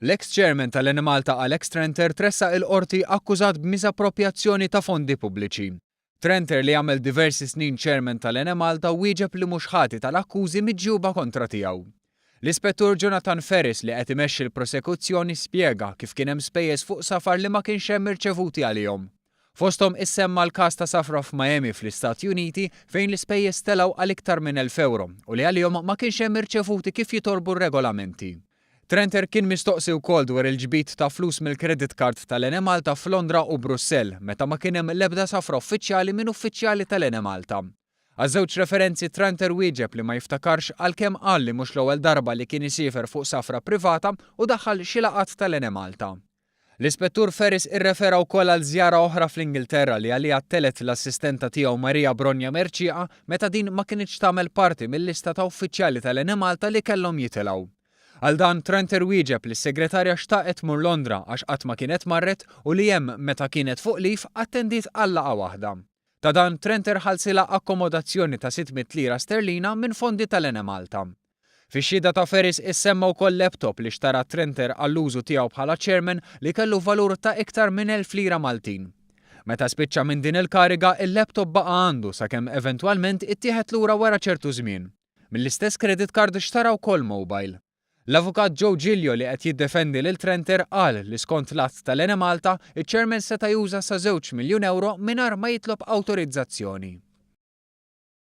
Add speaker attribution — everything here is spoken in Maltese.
Speaker 1: L-eks Chairman tal-Enemalta Alex Tranter tressaq il-Qorti akkużat b'miżapproprjazzjoni ta' fondi pubbliċi. Tranter li għamel diversi snin Chairman tal-Enemalta wieġeb li mhux ħati tal-akkużi miġjuba kontra tiegħu. L-Ispettur Jonathan Ferris li qed imexxi l-prosekuzzjoni spjega kif kien hemm spejjeż fuq safar li ma kienx hemm irċevuti għalihom. Fosthom issemma l-każ ta' safra f'Miami fl-Istati Uniti fejn l-ispejjeż telgħu għal iktar minn 1,000 ewro u li għalihom ma kienx hemm irċevuti kif jitolbu r-regolamenti. Tranter kien mistoqsi wkoll dwar il-ġbid ta' flus mill-credit card tal-Enemalta f'Londra u Brussell meta ma kien hemm l-ebda safra uffiċjali minn uffiċjali tal-Enemalta. Għaż-żewġ referenzi Tranter wieġeb li ma jiftakarx għalkemm qal li mhux l-ewwel darba li kien isiefer fuq safra privata u daħal xi laqgħat tal-Enemalta. L-Ispettur Ferris irrefera wkoll għal żjara oħra fl-Ingilterra li għaliha telgħet l-assistenta tiegħu Maria Bronja Mercieca meta din ma kinitx tagħmel parti mil-lista ta' uffiċjali tal-Enemalta li kellhom jitilgħu. Għal dan, Tranter wieġeb li s-segretarja xtaqet tmur Londra għax qatt ma kienet marret u li hemm meta kienet fuq leave attendiet għal laqgħa waħda. Ta' dan, Tranter ħallsilha akkomodazzjoni ta' 600 lira sterlina minn fondi tal-Enemalta. Fix-xhieda ta' Ferris issemma wkoll laptop li xtara Tranter għall-użu tiegħu bħala chairman li kellu valur ta' iktar minn 1,000 lira Maltin. Meta spiċċa minn din il-kariga, il-laptop baqa' għandu sakemm eventwalment ittieħed lura wara ċertu żmien. Mill-istess credit card xtara wkoll mobile. L-Avukat Joe Giglio li qed jiddefendi lil Tranter qal li skont l-att tal-Enemalta, iċ-chairman seta' juża sa żewġ miljun ewro mingħajr ma jitlob awtorizzazzjoni.